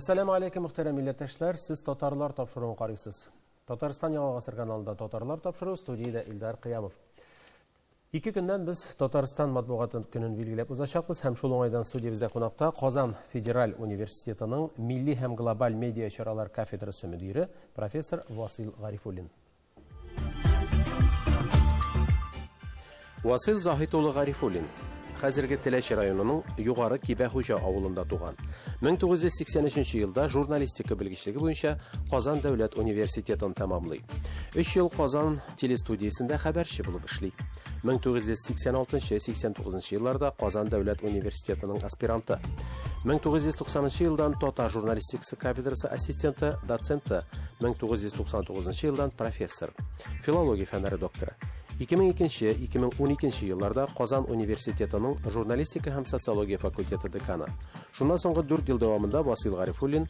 Әссәламу алейкум, мөхтәрәм милләттәшләр, сез Татарлар тапшыруын карыйсыз. Татарстан Яңа гасыр каналында Татарлар тапшыруы, студиядә Илдар Кыямов. Ике көннән без Татарстан матбугаты көнен билгеләп узачакбыз һәм шул уңайдан студиябездә кунакта Казан федераль университетының милли һәм глобаль медиа чаралар кафедрасы мөдире, профессор Васил Гарифуллин. Васил Заһит улы Гарифуллин хәзерге Теләче районының Югары Кибәхуҗа авылында туган. 1983 елда журналистика белгечлеге буенча Казан дәүләт университетын тәмамлый. Өч ел Казан телестудиясендә хәбәрче булып эшли. 1986-89 елларда Казан дәүләт университетының аспиранты. 1990 елдан татар журналистикасы кафедрасы ассистенты, доценты, 1999 елдан профессор, филология фәннәре докторы. 2002-2012 елларда Казан университетының журналистика һәм социология факультеты деканы. Шуннан соңгы 4 ел дәвамында Васил Гарифуллин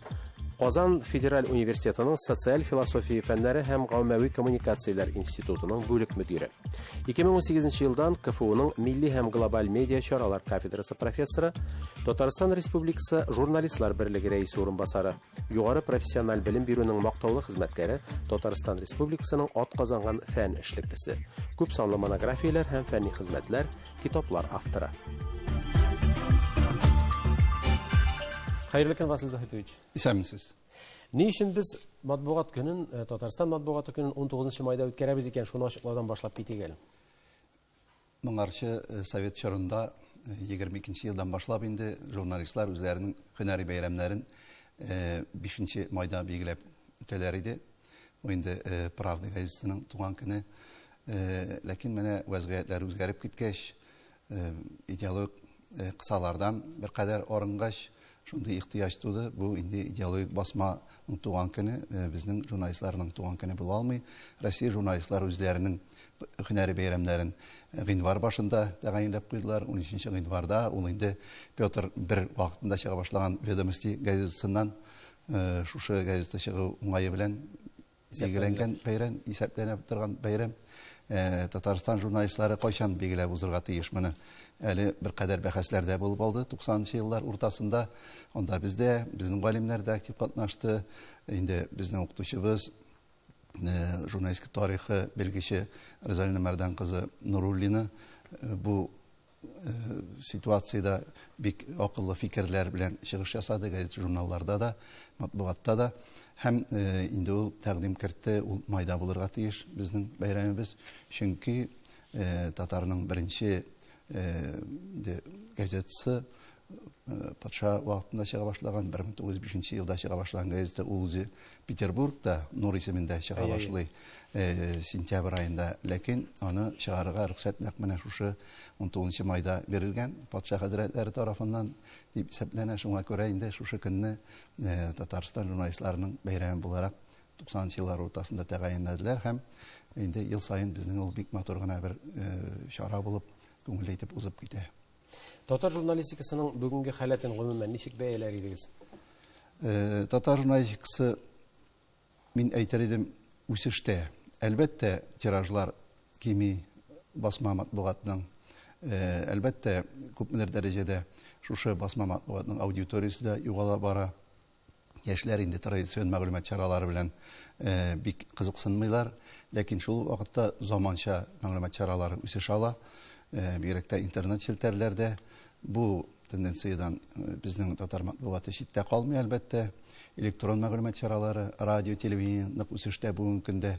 Казан федераль университетының социаль философия фәннәре һәм гаммәви коммуникацияләр институтының бүлек мөдире. 2018 елдан КФУның милли һәм глобаль медиа чаралар кафедрасы профессоры, Татарстан Республикасы журналистлар берлеге рәисе урынбасары, югары профессиональ белем бирүнең мактаулы хезмәткәре, Татарстан Республикасының атказанган фән эшлеклесе, күп санлы монографияләр һәм фәнни хезмәтләр, китаплар авторы. Хәерле көн, Васил Заһитович. Исәнмесез. Ни өчен без матбугат көнен, э, Татарстан матбугаты көнен 19 майда үткәрәбез икән, шуны ачыклаудан башлап китик әле. Моңарчы э, совет чорында 22 э, елдан башлап инде журналистлар үзләренең һөнәри бәйрәмнәрен 5 майда билгеләп үтәләр иде. Бу инде Правда газетасының туган көне. Ләкин менә вәзгыятьләр үзгәреп киткәч, идеологик кысалардан беркадәр арынгач, шундый ихтыяҗ туды. Бу инде идеологик басманың туган көне, безнең журналистларның туган көне була алмый. Россия журналистлары үзләренең һөнәри бәйрәмнәрен гыйнвар башында тәгаенләп куйдылар. 13 гыйнварда ул инде Петр I вакытында чыга башлаган Ведомости газетасыннан шушы газета чыгу уңае белән Билгеләнгән бәйрәм, исәпләнә торган бәйрәм. Э, Татарстан журналистлары кайчан билгеләп узырга тиеш моны? Әле беркадәр бәхәсләр дә булып алды 90 еллар уртасында. Анда без дә, безнең галимнәр дә актив катнашты. Инде безнең укытучыбыз, э, журналистика тарихы белгече Розалина Мәрдан кызы Нуруллина э, бу ситуациядә бик акыллы фикерләр белән чыгыш ясады газета журналларда да, матбугатта да. Һәм инде ул тәкъдим кертте, ул майда булырга тиеш безнең бәйрәмебез. Чөнки татарның беренче газетасы патша вакытында чыга башлаган, 1905 елда чыга башлаган газета ул үзе Петербургта Нур исемендә чыга башлый сентябрь аенда. Ләкин аны чыгарырга рөхсәт нәкъ менә шушы 19 майда бирелгән патша хәзрәтләре тарафыннан дип исәпләнә. Шуңа күрә инде шушы көнне Татарстан журналистларының бәйрәме буларак 90 еллар уртасында тәгаенләделәр һәм инде ел саен безнең ул бик матур гына бер чара булып, күңелле итеп узып китә. Татар журналистикасының бүгенге халәтен гомумән ничек бәяләр идегез? Э, татар журналистикасы, мин әйтер идем, үсештә. Әлбәттә, тиражлар кими басма матбугатның. Э, әлбәттә, күпмедер дәрәҗәдә шушы басма матбугатның аудиториясе дә югала бара. Яшьләр инде традицион мәгълүмат чаралары белән бик кызыксынмыйлар, ләкин шул ук вакытта заманча мәгълүмат чаралары үсеш ала. Бигрәк тә интернет челтәрләрдә бу тенденциядән безнең татар матбугаты читтә калмый, әлбәттә. Электрон мәгълүмат чаралары, радио, телевидение нык үсештә бүгенге көндә.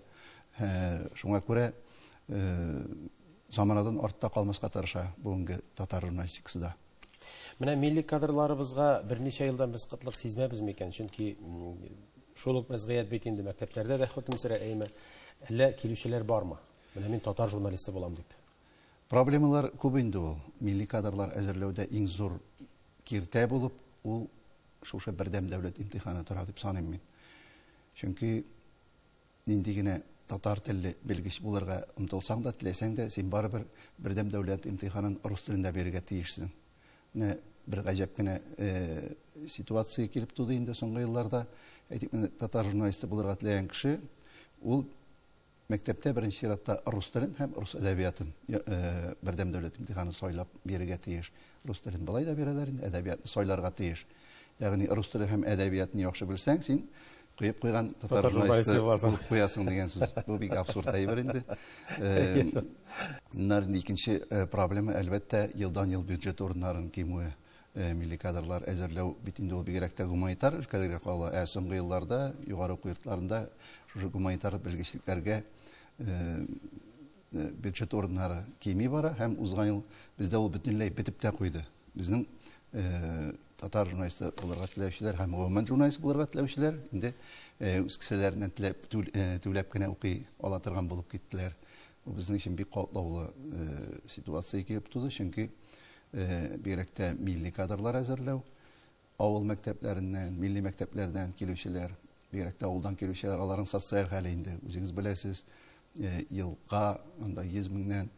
Шуңа күрә заманадан артта калмаска тырыша бүгенге татар журналистикасы да. Менә милли кадрларыбызга берничә елдан без кытлык сизмәбез микән? Чөнки шул ук вәзгыять бит инде мәктәпләрдә дә хөкем сөрә, әйме. Әллә килүчеләр бармы? Менә мин татар журналисты булам дип. Проблемалар күп инде ул. Милли кадрлар әзерләүдә иң зур киртә булып, ул шушы бердәм дәүләт имтиханы тора дип саныйм мин. Чөнки Нинди генә татар телле белгеч булырга омтылсаң да, теләсәң дә, син барыбер бердәм дәүләт имтиханын рус телендә бирергә тиешсең. Менә бер гаҗәп кенә ситуация килеп туды инде соңгы елларда. Әйтик, менә татар журналисты булырга теләгән кеше, ул мәктәптә беренче чиратта рус телен һәм рус әдәбиятын бердәм дәүләт имтиханын сайлап бирергә тиеш. Рус телен болай да бирәләр инде, әдәбиятны сайларга тиеш. Ягъни рус теле һәм әдәбиятны яхшы белсәң, син коеп куйган татар журналисты булып куясың дигән сүз. Бу бик абсурд әйбер инде. Моннан инде икенче проблема, әлбәттә, елдан-ел бюджет урыннарын кимүе. Милли кадрлар әзерләү бит инде ул бигрәк тә гуманитар өлкәләргә кагыла. Ә соңгы елларда югары уку йортларында шушы гуманитар белгечлекләргә бюджет урыннары кими бара һәм узган ел бездә ул бөтенләй бетеп тә куйды. Безнең татар журналисты булырга теләүчеләр һәм гомумән журналист булырга теләүчеләр инде үз кесәләреннән теләп түләп кенә укый ала торган булып киттеләр. Бу безнең өчен бик катлаулы ситуация килеп туды, чөнки бигрәк тә милли кадрлар әзерләү, авыл мәктәпләреннән, милли мәктәпләрдән килүчеләр, бигрәк тә авылдан килүчеләр, аларның социаль хәле инде, үзегез беләсез, елга анда 100 меңнән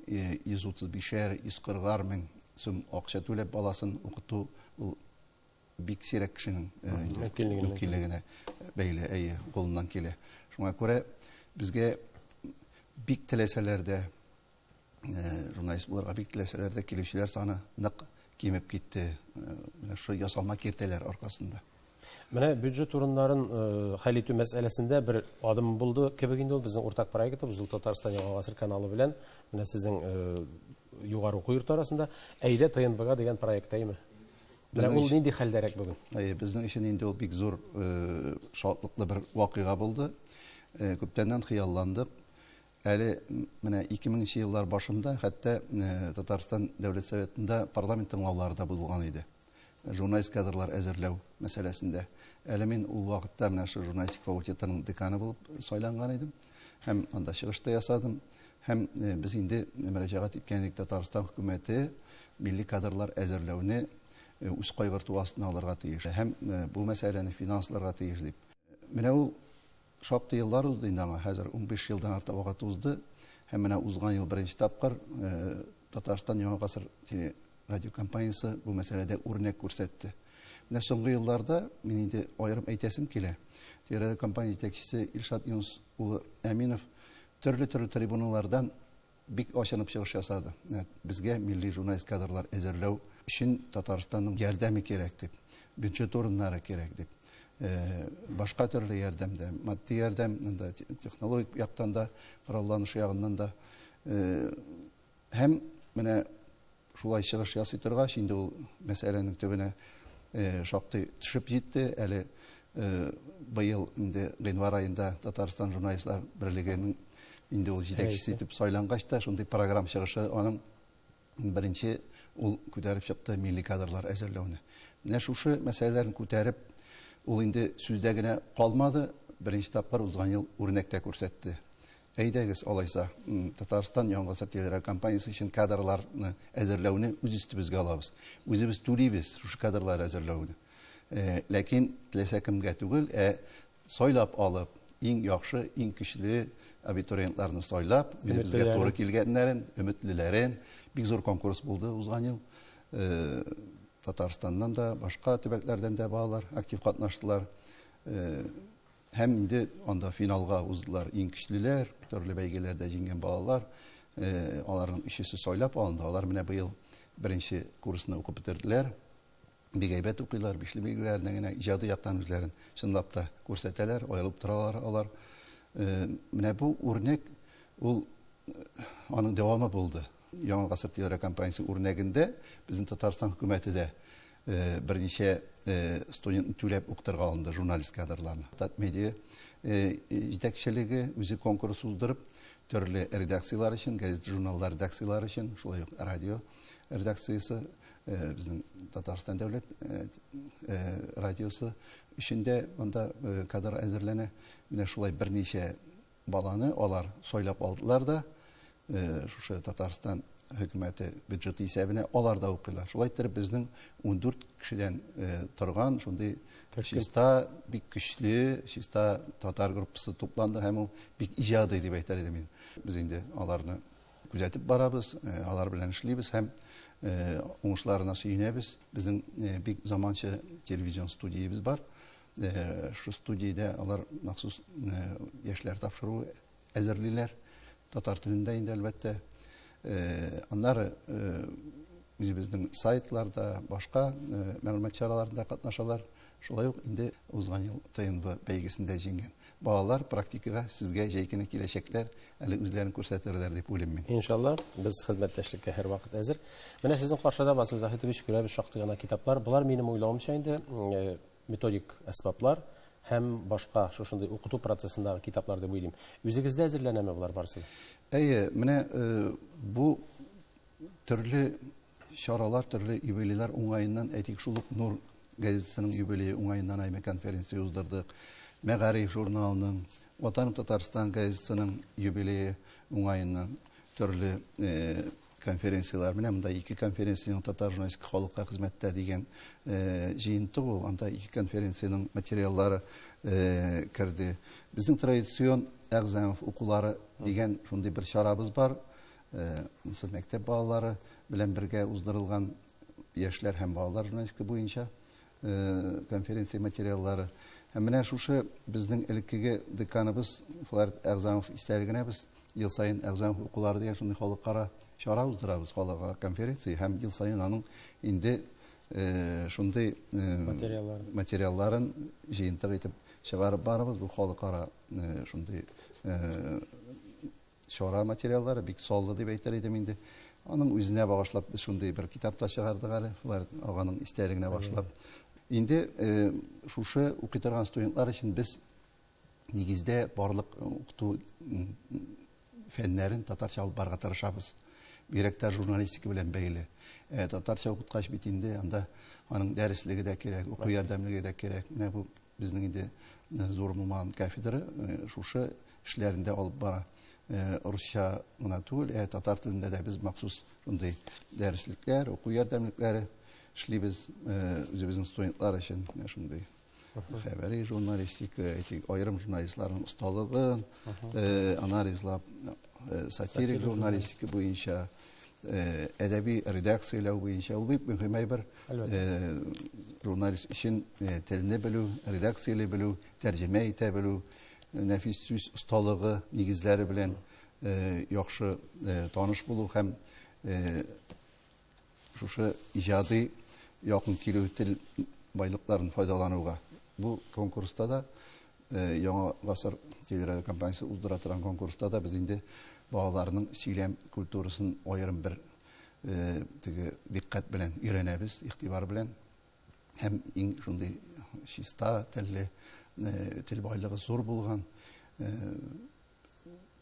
135-әр, 140-ар мең сум акча түләп баласын укыту ул бик сирәк кешенең мөмкинлегенә бәйле, әйе, кулыннан килә. Шуңа күрә безгә бик теләсәләр дә, журналист булырга бик теләсәләр дә, килүчеләр саны нык кимеп китте. Менә шул ясалма киртәләр аркасында. Менә бюджет урыннарын хәл итү мәсьәләсендә бер адым булды кебек инде ул безнең уртак проектыбыз, ул Татарстан Яңа гасыр каналы белән менә сезнең югары уку йорты арасында Әйдә ТНВга дигән проект, әйеме? Менә ул нинди хәлдәрәк бүген? Әйе, безнең өчен инде ул бик зур шатлыклы бер вакыйга булды. Күптәннән хыялландык. Әле менә 2000 нче еллар башында хәтта Татарстан Дәүләт Советында парламент тыңлаулары да булган иде. Журналист кадрлар әзерләү мәсьәләсендә. Әле мин ул вакытта менә шул журналистик факультетының деканы булып сайланган идем һәм анда чыгыш та ясадым. Һәм без инде мөрәҗәгать иткән идек, Татарстан хөкүмәте милли кадрлар әзерләүне үз кайгыртуы астына алырга тиеш һәм бу мәсьәләне финансларга тиеш дип. Менә ул шактый еллар узды инде аңа, хәзер 15 елдан артык вакыт узды. Һәм менә узган ел беренче тапкыр Татарстан Яңа гасыр телерадиокомпаниясе бу мәсьәләдә үрнәк күрсәтте. Менә соңгы елларда мин инде аерым әйтәсем килә. Телерадиокомпания җитәкчесе Илшат Юныс улы Әминов төрле-төрле трибуналардан бик ачынып чыгыш ясады. Безгә милли журналист кадрлар әзерләү өчен Татарстанның ярдәме кирәк дип, бюджет урыннары кирәк дип. Башка төрле ярдәм дә, матди ярдәм, анда технологик яктан да, коралланыш ягыннан да. Һәм менә шулай чыгыш ясый торгач, инде ул мәсьәләнең төбенә шактый төшеп җитте. Әле быел инде гыйнвар аенда Татарстан журналистлар берлегенең инде ул җитәкчесе итеп сайлангач та, шундый программ чыгышы аның беренче ул күтәреп чыкты милли кадрлар әзерләүне. Менә шушы мәсьәләләрне күтәреп, ул инде сүздә генә калмады, беренче тапкыр узган ел үрнәк тә күрсәтте. Әйдәгез, алайса, Татарстан Яңа гасыр телерадиокомпаниясе өчен кадрларны әзерләүне үз өстебезгә алабыз. Үзебез түлибез шушы кадрлар әзерләүне. Ләкин теләсә кемгә түгел, ә сайлап алып, иң яхшы, иң көчле абитуриентларны сайлап, үзебезгә туры килгәннәрен, өметлеләрен. Бик зур конкурс булды узган ел. Татарстаннан да, башка төбәкләрдән дә балалар актив катнаштылар. Һәм инде анда финалга уздылар иң көчлеләр, төрле бәйгеләрдә җиңгән балалар. Аларның өчесе сайлап алынды. Алар менә быел беренче курсны укып бетерделәр. Бик әйбәт укыйлар, бишле билгеләренә генә иҗади яктан үзләрен чынлап та күрсәтәләр, аерылып торалар алар. Менә бу үрнәк ул аның дәвамы булды. Яңа гасыр телерадиокомпаниясе үрнәгендә безнең Татарстан хөкүмәте дә берничә студентны түләп укытырга алынды журналист кадрларны. Татмедиа җитәкчелеге үзе конкурс уздырып, төрле редакцияләр өчен, газета-журналлар редакцияләре өчен, шулай ук радио редакциясе, безнең Татарстан дәүләт радиосы өчен дә анда кадр әзерләнә. Менә шулай берничә баланы алар сайлап алдылар да, шушы Татарстан хөкүмәте бюджеты исәбенә алар да укыйлар. Шулай иттереп безнең 14 кешедән торган шундый чиста, бик көчле, чиста татар группасы тупланды һәм ул бик иҗади дип әйтер идем мин. Без инде аларны күзәтеп барабыз, алар белән эшлибез һәм уңышларына сөенәбез. Безнең бик заманча телевизион студиябез бар. Шул студиядә алар махсус яшьләр тапшыруы әзерлиләр. Татар телендә инде, әлбәттә. Аннары Үзебезнең сайтларда, башка мәгълүмат чараларында катнашалар. Шулай ук инде узган ел ТНВ бәйгесендә җиңгән балалар практикага сезгә җәй көне киләчәкләр, әле үзләрен күрсәтерләр дип уйлыйм мин. Иншалла, без хезмәттәшлеккә һәрвакыт әзер. Менә сезнең каршыда, Васил Заһитович, күрәбез шактый гына китаплар. Болар, минем уйлавымча инде, методик әсбаплар һәм башка шушындый укыту процессындагы китаплар дип уйлыйм. Үзегездә әзерләнәме болар барысы да? Әйе, менә бу төрле чаралар, төрле юбилейлар уңаеннан, әйтик, шул ук Нур газетасының юбилее уңаеннан әйме конференция уздырдык. Мәгариф журналының, Ватаным Татарстан газетасының юбилее уңаеннан төрле конференцияләр. Менә монда ике конференциянең татар журналистика халыкка хезмәттә дигән җыентык ул. Анда ике конференциянең материаллары керде. Безнең традицион Әгъзамов укулары дигән шундый бер чарабыз бар. Монысы мәктәп балалары белән бергә уздырылган яшьләр һәм балалар журналистика буенча конференция материаллары. Һәм менә шушы безнең элеккеге деканыбыз Фларид Әгъзамов истәлегенә без ел саен Әгъзамов укулары дигән шундый халыкара чара уздырабыз, халыкара конференция, һәм ел саен аның инде шундый материалларын җыентык итеп чыгарып барабыз. Бу халыкара шундый чара материаллары бик саллы дип әйтер идем инде. Аның үзенә багышлап без шундый бер китап та чыгардык әле, Фларид аганың истәлегенә багышлап. Инде шушы укый торган студентлар өчен без нигездә барлык укыту фәннәрен татарча алып барырга тырышабыз. Бигрәк тә журналистика белән бәйле. Татарча укыткач бит инде анда аның дәреслеге дә кирәк, уку ярдәмлеге дә кирәк. Менә бу безнең инде зур булмаган кафедра шушы эшләрендә алып бара. Русча гына түгел, ә татар телендә дә без махсус шундый дәреслекләр, уку ярдәмлекләре эшлибез үзебезнең студентлар өчен. Менә шундый хәбәри журналистика, әйтик, аерым журналистларның осталыгын анализлап, сатирик журналистика буенча, әдәби редакцияләү буенча. Ул бик мөһим әйбер. Журналист өчен телне белү, редакцияли белү, тәрҗемә итә белү, нәфис сүз осталыгы нигезләре белән яхшы таныш булу һәм шушы иҗади якын килү тел байлыкларын файдалануга. Бу конкурста да, Яңа гасыр телерадиокомпаниясе уздыра торган конкурста да без инде балаларның сөйләм культурасын аерым бер теге дикъкать белән өйрәнәбез, игътибар белән. Һәм иң шундый чиста телле, тел байлыгы зур булган,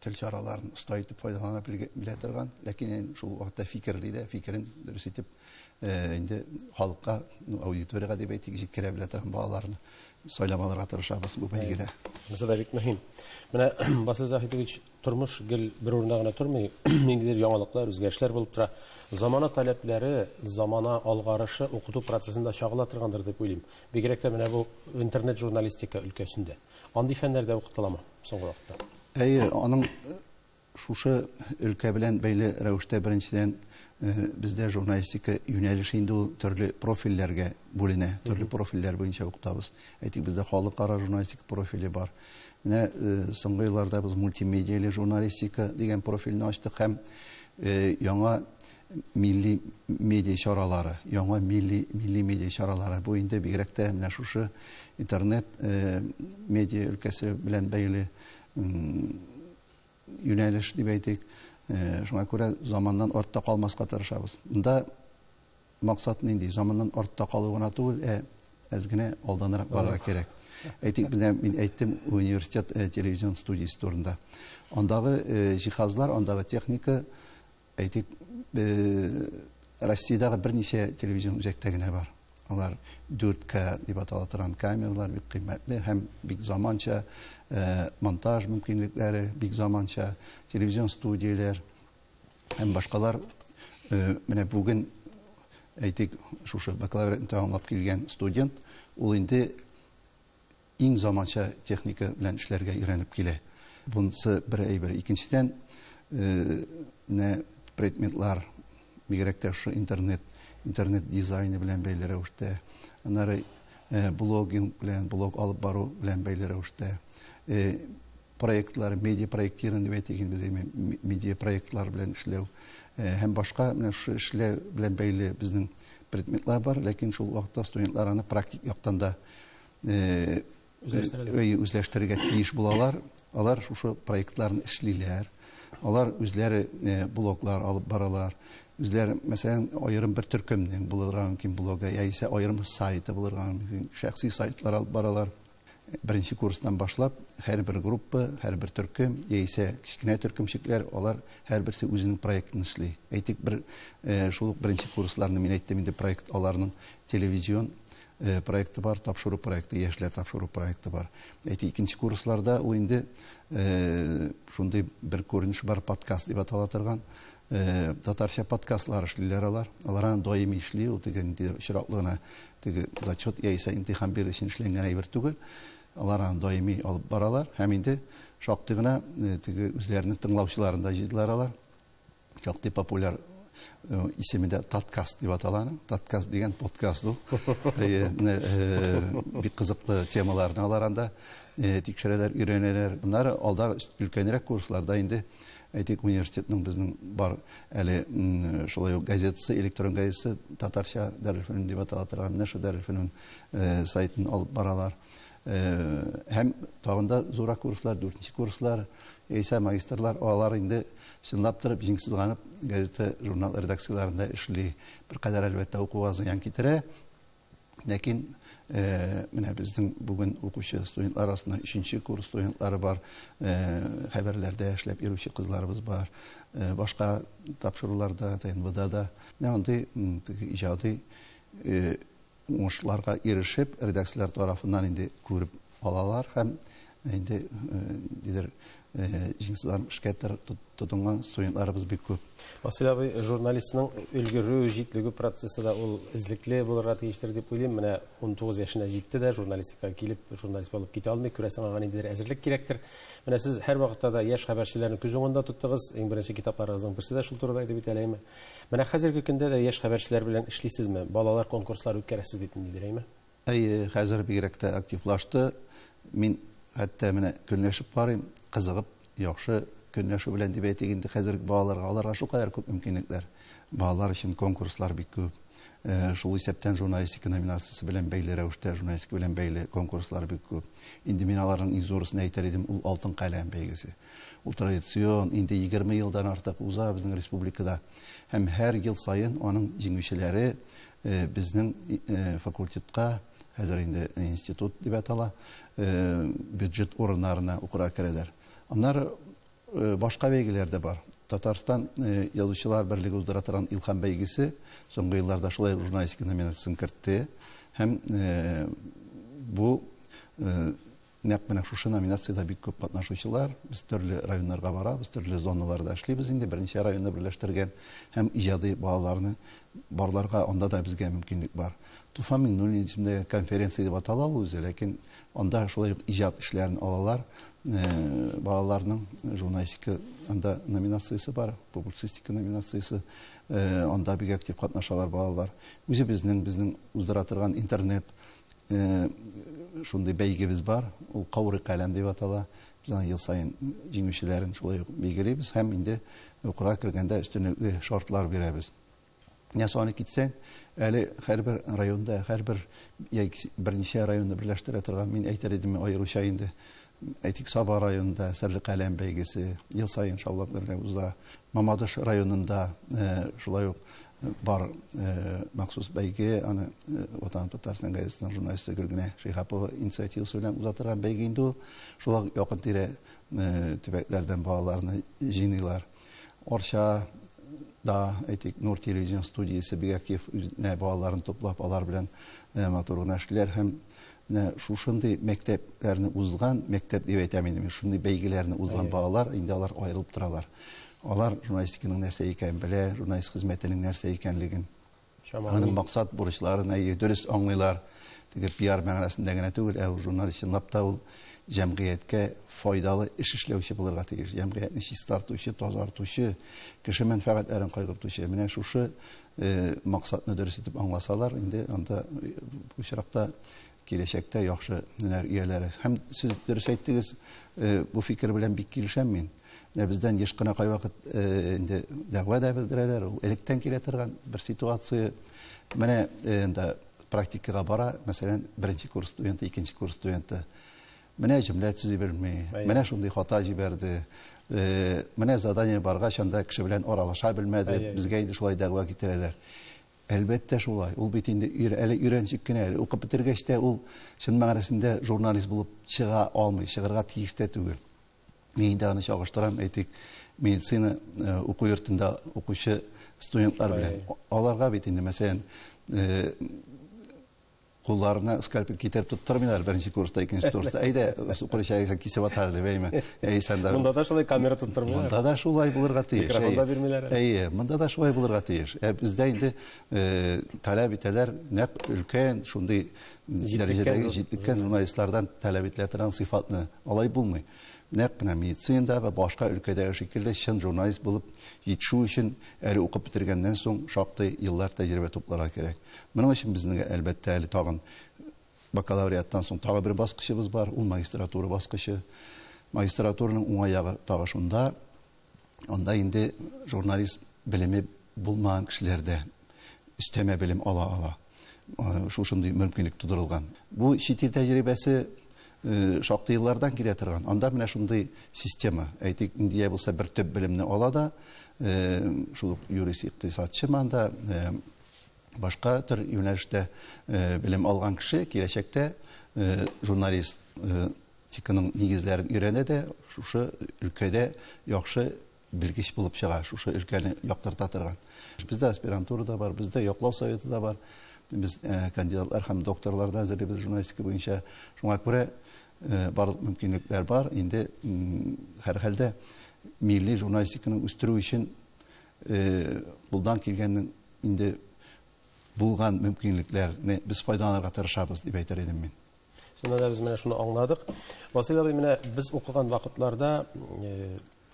тел чараларын оста итеп файдалана белә торган, ләкин шул вакытта фикерли дә, фикерен дөрес итеп инде халыкка, аудиториягә дип әйтик, җиткерә белә торган балаларны сайлап алырга тырышабыз бу бәйгедә. Монысы да бик мөһим. Менә Васил Заһитович, тормыш гел бер урында гына тормый, ниндидер яңалыклар, үзгәрешләр булып тора. Замана таләпләре, замана алгарышы укыту процессында чагыла торгандыр дип уйлыйм. Бигрәк тә менә бу интернет-журналистика өлкәсендә. Андый фәннәр дә укытыламы соңгы вакытта? Әйе, аның шушы өлкә белән бәйле рәвештә беренчедән бездә журналистика юнәлеше инде ул төрле профильләргә бүленә, төрле профильләр буенча укытабыз. Әйтик, бездә халыкара журналистика профиле бар. Менә соңгы елларда без мультимедияле журналистика дигән профильне ачтык һәм яңа милли медиа чаралары, яңа милли, милли медиа чаралары. Бу инде бигрәк тә менә шушы интернет медиа өлкәсе белән бәйле юнәлеш дип әйтик. Шуңа күрә заманнан артта калмаска тырышабыз. Монда максат нинди? Заманнан артта калу гына түгел, ә әз генә алданрак барырга кирәк. Әйтик, менә мин әйттем университет телевизион студиясе турында. Андагы җиһазлар, андагы техника, әйтик, Россиядәге берничә телевизион үзәктә генә бар. Алар 4К дип атала торган камералар, бик кыйммәтле һәм бик заманча монтаж мөмкинлекләре, бик заманча телевизион студияләр һәм башкалар. Менә бүген, әйтик, шушы бакалавриатны тәмамлап килгән студент, ул инде иң заманча техника белән эшләргә өйрәнеп килә. Бунысы бер әйбер. Икенчедән, менә предметлар, бигрәк тә шушы интернет, интернет дизайны белән бәйле рәвештә, аннары блогинг белән, блог алып бару белән бәйле рәвештә, проектлары, медиа проектирование дип әйтик инде без, медиа проектлар белән эшләү һәм башка менә шушы эшләү белән бәйле безнең предметлар бар, ләкин шул вакытта студентлар аны практик яктан да үзләштерергә тиеш булалар. Алар шушы проектларны эшлиләр. Алар үзләре блоглар алып баралар. Үзләре, мәсәлән, аерым бер төркемнең булырга мөмкин блогы, яисә аерым сайты булырга мөмкин, шәхси сайтлар алып баралар. Беренче курстан башлап, һәрбер группа, һәрбер төркем, яисә кечкенә төркемчекләр, алар һәрберсе үзенең проектын эшли. Әйтик, бер шул ук беренче курсларны мин әйттем инде, проект аларның телевизион проекты бар, тапшыру проекты, яшьләр тапшыру проекты бар. Әйтик, икенче курсларда ул инде шундый бер күренеш бар, подкаст дип атала торган. Татарча подкастлар эшлиләр алар. Алар аны даими эшли, ул теге ниндидер очраклы гына теге зачет яисә имтихан бирер өчен эшләнгән әйбер түгел. Алар аны даими алып баралар һәм инде шактый гына теге үзләренең тыңлаучыларын да җыйдылар алар. Шактый популяр исеме дә Таткаст дип атала аның. Таткаст дигән подкаст ул. Менә бик кызыклы темаларны алар анда тикшерәләр, өйрәнәләр. Моннары алда өлкәнрәк курсларда инде, әйтик, университетның безнең бар әле шулай ук газетасы, электрон газетасы татарча Дәрелфөнүн дип атала торган, менә шул Дәрелфөнүн сайтын алып баралар. Һәм тагын да зуррак курслар, дүртенче курслар, яисә магистрлар, алар инде чынлап торып, җиң сызганып газета, журнал редакцияләрендә эшли. Беркадәр, әлбәттә, укуга зыян китерә. Ләкин менә безнең бүген укучы студентлар арасында өченче курс студентлары бар, хәбәрләрдә эшләп йөрүче кызларыбыз бар, башка тапшыруларда, ТНВда да. Менә андый теге иҗади уңышларга ирешеп, редакцияләр тарафыннан инде күреп алалар һәм инде нидер җиңсезләнеп эшкә тотынган студентларыбыз бик күп. Васил абый, журналистның өлгерү, җитлегү процессы да ул эзлекле булырга тиештер дип уйлыйм. Менә 19 яшенә җитте дә, журналистикага килеп, журналист булып китә алмый. Күрәсең, аңа ниндидер әзерлек кирәктер. Менә сез һәрвакытта да яшь хәбәрчеләрне күз уңында тоттыгыз. Иң беренче китапларыгызның берсе дә шул турыда иде бит әле, әйме? Менә хәзерге көндә дә яшь хәбәрчеләр белән эшлисезме? Балалар конкурслары үткәрәсез бит ниндидер, әйме? Әйе, хәзер бигрәк тә активлашты. Мин хәтта менә көнләшеп карыйм, кызыгып, яхшы көнләшү белән дип әйтик инде хәзерге балаларга, аларга шулкадәр күп мөмкинлекләр. Балалар өчен конкурслар бик күп. Шул исәптән журналистика номинациясе белән бәйле рәвештә журналистика белән бәйле конкурслар бик күп. Инде мин аларның иң зурысын әйтер идем, ул Алтын каләм бәйгесе. Ул традицион, инде 20 елдан артык уза безнең республикада. Һәм һәр ел саен аның җиңүчеләре безнең факультетка, хәзер инде институт дип атала, бюджет урыннарына укырга керәләр. Аннары башка бәйгеләр дә бар. Татарстан Язучылар берлеге уздыра торган Илһам бәйгесе соңгы елларда шулай ук журналистика номинациясен кертте. Һәм бу нәкъ менә шушы номинациядә бик күп катнашучылар. Без төрле районнарга барабыз, төрле зоналарда эшлибез инде, берничә районны берләштергән һәм иҗади балаларны барларга анда да безгә мөмкинлек бар. Туфан Миңнуллин исемендәге конференция дип атала ул үзе, ләкин анда шулай ук иҗат эшләрен алалар. Балаларның журналистика анда номинациясе бар, публицистика номинациясе, анда бик актив катнашалар балалар. Үзебезнең, безнең уздыра торган интернет шундый бәйгебез бар, ул Каурый каләм дип атала. Без аны ел саен җиңүчеләрен шулай ук билгелибез һәм инде укырга кергәндә өстенлекле шартлар бирәбез. Менә саны китсәң, әле һәрбер районда, һәрбер яки берничә районны берләштерә торган, мин әйтер идем, аеруча инде, әйтик, Саба районында Серле каләм бәйгесе ел саен шаулап гөрләп уза. Мамадыш районында шулай ук бар махсус бәйге, аны Ватан Татарстан газетасының журналисты Гөлгенә Шиһапова инициативасы белән уза торган бәйге инде ул. Шулай ук якын-тирә төбәкләрдән балаларны җыйныйлар. Арча да, әйтик, Нур телевизион студиясе бик актив үзенә балаларын туплап, алар белән матур гына эшлиләр һәм менә шушындый мәктәпләрне узган, мәктәп дип әйтәм инде мин, шундый бәйгеләрне узган балалар инде алар аерылып торалар. Алар журналистиканың нәрсә икәнен белә, журналист хезмәтенең нәрсә икәнлеген, аның максат бурычларын әйе дөрес аңлыйлар. Теге пиар мәгънәсендә генә түгел, ә журналист чынлап та ул җәмгыятькә файдалы эш эшләүче булырга тиеш. Җәмгыятьне чистартучы, тазартучы, кеше мәнфәгатьләрен кайгыртучы. Менә шушы максатны дөрес итеп аңласалар, инде анда бу очракта киләчәктә яхшы һөнәр ияләре. Һәм сез дөрес әйттегез, бу фикер белән бик килешәм мин. Менә бездән еш кына кайвакыт инде дәгъва да белдерәләр, ул электән килә торган бер ситуация. Менә инде практикага бара, мәсәлән, беренче курс студенты, икенче курс студенты. Менә җөмлә төзи белми, менә шундый хата җибәрде, менә задание баргач, анда кеше белән аралаша белмәде, безгә инде шулай дәгъва китерәләр. Әлбәттә шулай. Ул бит инде әле өйрәнчек кенә, әле укып бетергәч тә ул чын мәгънәсендә журналист булып чыга алмый, чыгарга тиеш тә түгел. Мин инде аны чагыштырам, әйтик, медицина уку йортында укучы студентлар белән. Аларга бит инде, мәсәлән, кулларына скальпель китереп тоттырмыйлар беренче курста, икенче курста. Әйдә, сукыр эчәгесен кисеп атар дип, әйме. Әй, сән дә. Монда да шулай камера тоттырмыйлар. Монда да шулай булырга тиеш. Микрофон да бирмиләр. Әйе, монда да шулай булырга тиеш. Ә бездә инде таләп итәләр нәкъ өлкән шундый дәрәҗәдәге җитлеккән журналистлардан таләп ителә торган сыйфатны. Алай булмый. Нәкъ менә медицинада вә башка өлкәдәге шикелле чын журналист булып җитешү өчен әле укып бетергәннән соң шактый еллар тәҗрибә тупларга кирәк. Моның өчен безнең, әлбәттә, әле тагын бакалавриаттан соң тагы бер баскычыбыз бар, ул магистратура баскычы. Магистратураның уңай ягы тагы шунда, анда инде журналист белеме булмаган кешеләр дә өстәмә белем ала ала. Шушындый мөмкинлек тудырылган. Бу чит ил тәҗрибәсе шактый еллардан килә торган. Анда менә шундый система. Әйтик, нинди дә булса бер төп белемне ала да, шул ук юрист, икътисадчы анда, башка төр юнәлештә белем алган кеше киләчәктә журналист тиканың нигезләрен өйрәнә дә, шушы өлкәдә яхшы белгеч булып чыга, шушы өлкәне яктырта торган. Бездә аспирантура да бар, бездә яклау советы да бар. Без кандидатлар һәм докторлар да әзерлибез журналистика буенча. Шуңа күрә барлык мөмкинлекләр бар. Инде һәрхәлдә милли журналистиканы үстерү өчен кулдан килгәннең инде булган мөмкинлекләрне без файдаланырга тырышабыз дип әйтер идем мин. Шунда да без менә шуны аңладык. Васил абый, менә без укыган вакытларда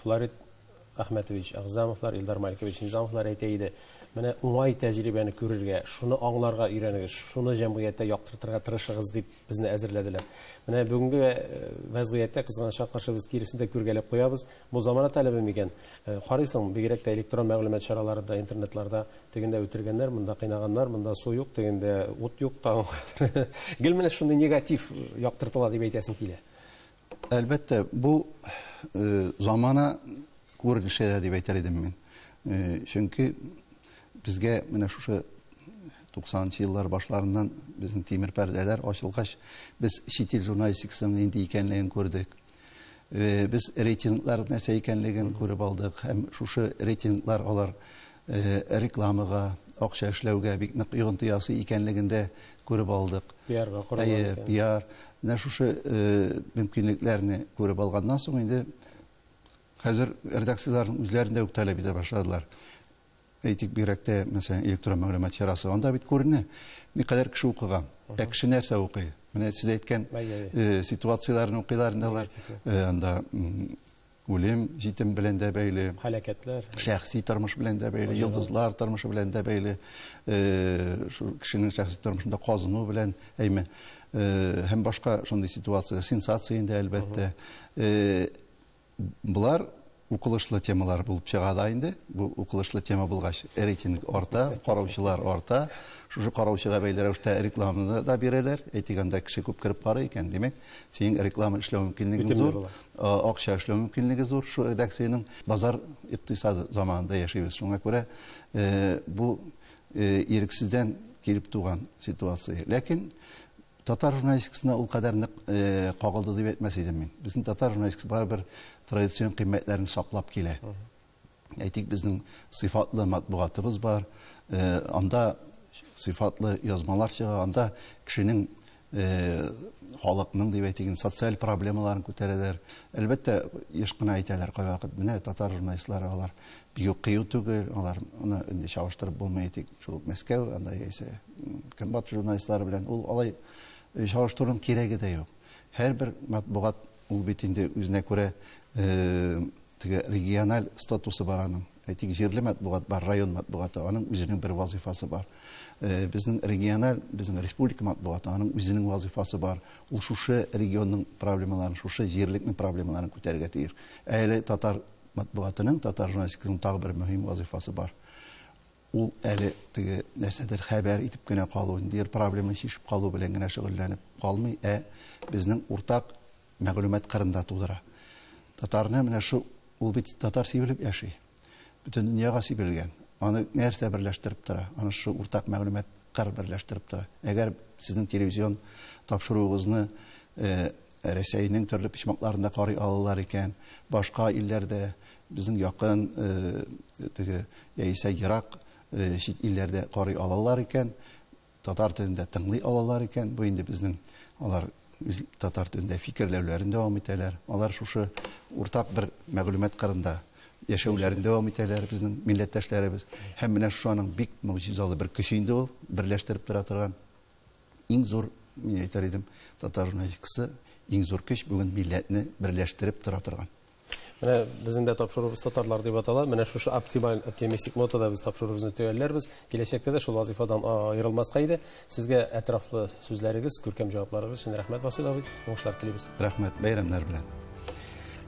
Флорид Әхмәтович Әгъзамовлар, Илдар Маликович Низамовлар әйтә иде, менә уңай тәҗрибәне күрергә, шуны аңларга өйрәнегез, шуны җәмгыятьтә яктыртырга тырышыгыз дип безне әзерләделәр. Менә бүгенге вәзгыятьтә кызганычка каршы без киресен дә күргәләп куябыз. Бу замана таләбе микән? Карыйсың, бигрәк тә электрон мәгълүмат чараларында, интернетларда тегендә үтергәннәр, монда кыйнаганнар, монда су юк, тегендә ут юк, тагын кадәр. Гел менә шундый негатив яктыртыла дип әйтәсем килә. Әлбәттә, бу замана күренеше дә дип әйтер идем мин. Чөнки безгә менә шушы 90 еллар башларыннан безнең тимер пәрдәләр ачылгач, без чит ил журналистикасының нинди икәнлеген күрдек. Без рейтинглар нәрсә икәнлеген күреп алдык һәм шушы рейтинглар алар рекламага, акча эшләүгә бик нык йогынты ясый икәнлеген дә күреп алдык. Пиарга корылган Әйе, пиар. Менә шушы мөмкинлекләрне күреп алганнан соң инде хәзер редакцияләрнең үзләрендә үк таләп итә башладылар. Әйтик, бигрәк тә, мәсәлән, электрон мәгълүмат чарасы. Анда бит күренә, никадәр кеше укыган. Ә кеше нәрсә укый? Менә сез әйткән ситуацияләрне укыйлар инде алар. Анда үлем, җитем белән дә бәйле. Һәлакәтләр. Шәхси тормыш белән дә бәйле, йолдызлар тормышы белән дә бәйле. Шул кешенең шәхси тормышында казыну белән, әйме, һәм башка шундый ситуация, сенсация инде, әлбәттә. Болар укылышлы темалар булып чыга да инде. Бу укылышлы тема булгач, рейтинг арта, караучылар арта. Шушы караучыга бәйле рәвештә рекламаны да бирәләр. Әйтик, анда кеше күп кереп карый икән, димәк, синең реклама эшләү мөмкинлегең зур, акча эшләү мөмкинлеге зур. Шу редакциянең базар икътисады заманында яшибез. Шуңа күрә бу ирексездән килеп туган ситуация. Ләкин татар журналистикасына ул кадәр нык кагылды дип әйтмәс идем мин. Безнең татар журналистикасы барыбер традицион кыйммәтләрен саклап килә. Әйтик, безнең сыйфатлы матбугатыбыз бар, анда сыйфатлы язмалар чыга, анда кешенең, халыкның дип әйтик, социаль проблемаларын күтәрәләр. Әлбәттә, еш кына әйтәләр кайвакыт, менә татар журналистлары алар бик кыю түгел, алар аны инде чагыштырып булмый, әйтик, шул Мәскәү, анда яисә Көнбатыш журналистлары белән ул алай чагыштыруның кирәге дә юк. Һәрбер матбугат ул бит инде үзенә күрә теге региональ статусы бар аның. Әйтик, җирле матбугат бар, район матбугаты, аның үзенең бер вазифасы бар. Безнең региональ, безнең республика матбугаты, аның үзенең вазифасы бар. Ул шушы регионның проблемаларын, шушы җирлекнең проблемаларын күтәрергә тиеш. Ә әле татар матбугатының, татар журналистикасының тагы бер мөһим вазифасы бар. Ул әле теге нәрсәдер хәбәр итеп кенә калу, ниндидер проблеманы чишеп калу белән генә шөгыльләнеп калмый, ә безнең уртак мәгълүмат кырында тудыра. Татарны менә шу, ул бит татар сибелеп яши. Бөтен дөньяга сибелгән. Аны нәрсә берләштереп тора? Аны шу уртак мәгълүмат кыр берләштереп тора. Әгәр сезнең телевизион тапшыруыгызны Рәсәйнең төрле почмакларында карый алалар икән, башка илләрдә, безнең якын теге яисә ерак чит илләрдә карый алалар икән, татар телендә тыңлый алалар икән, бу инде безнең алар үз татар телендә фикерләүләрен дәвам итәләр. Алар шушы уртак бер мәгълүмат кырында яшәүләрен дәвам итәләр безнең милләттәшләребез. Һәм менә шуның бик могҗизалы бер көче инде ул, берләштереп тора торган. Иң зур, мин әйтер идем, татар журналистикасы иң зур көч бүген милләтне берләштереп тора торган. Менә безнең дә тапшыруыбыз татарлар дип атала. Менә шушы оптималь, оптимистик нотада без тапшыруыбызны төгәлләрбез. Киләчәктә дә шул вазифадан аерылмаска иде. Сезгә әтрафлы сүзләрегез, күркәм җавапларыгыз өчен рәхмәт, Васил абый. Уңышлар телибез. Рәхмәт, бәйрәмнәр белән.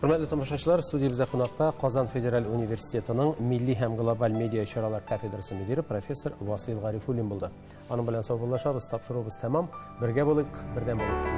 Хөрмәтле тамашачылар, студиябездә кунакта Казан федераль университетының милли һәм глобаль медиа чаралар кафедрасы мөдире профессор Васил Гарифуллин булды. Аның белән саубуллашабыз, тапшыруыбыз тәмам. Бергә булыйк, бердәм булыйк.